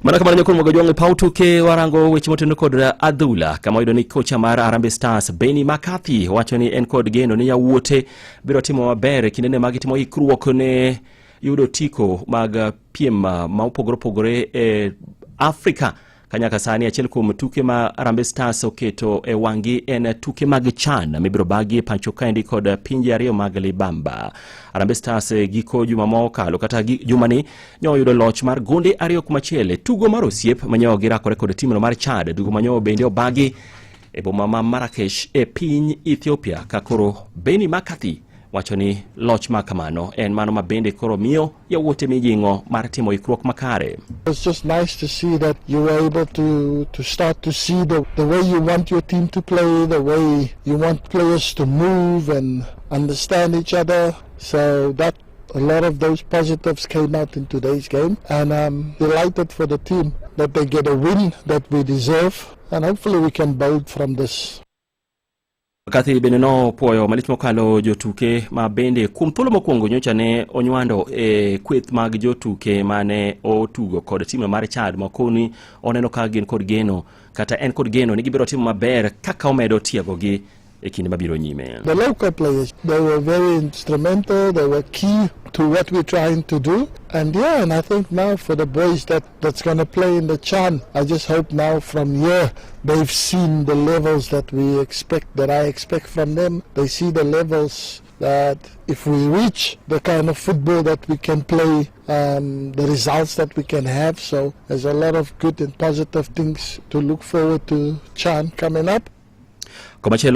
Mana kamano, nyakon mogo jwang' paw tuke, warango weche motenore kod adhula, kama wayudo ni kocha mar Harambee Stars, Benni McCarthy, wacho ni en kod geno ni yawuote biro timo maber e kindene ma gitimo ikruok ne yudo otiko mag piem ma opogore opogore e Afrika. Kanyaka sani, achiel kuom tuke ma Harambee Stars oketo e wang'gi en tuke mag CHAN mibiro bagi e pacho kaendi kod pinje ariyo mag Libamba. Harambee Stars e giko juma mokalo kata jumani nyo oyudo loch mar gonde 2-1 e tugo mar osiep manyo girakore kod timno mar Chad, tugo manyo bende obagi e boma ma Marrakesh e piny Ethiopia. Ka koro Benni McCarthy wacho ni loch ma kamano en mano ma bende koro miyo yawuote mijing'o mar timo ikruok makare. It's just nice to see that you were able to start to see the way you want your team to play, the way you want players to move and understand each other. So that a lot of those positives came out in today's game, and I'm delighted for the team that they get a win that we deserve, and hopefully we can build from this. McCarthy bende nopuoyo malich mokalo jotuke ma bende kuom thuolo mokwongo nyocha ne onywando e kweth mag jotuke mane otugo kod tim mar Chad, makoni oneno ka gin kod geno kata en kod geno ni gibiro timo maber kaka omedo tiegogi e kinde mabiro nyime. The local players, they were very instrumental, they were key to what we're trying to do. And yeah, and I think now for the boys that's going to play in the CHAN, I just hope now from here they've seen the levels that we expect, that I expect from them. They see the levels that if we reach the kind of football that we can play, the results that we can have. So there's a lot of good and positive things to look forward to CHAN coming up. Komachielo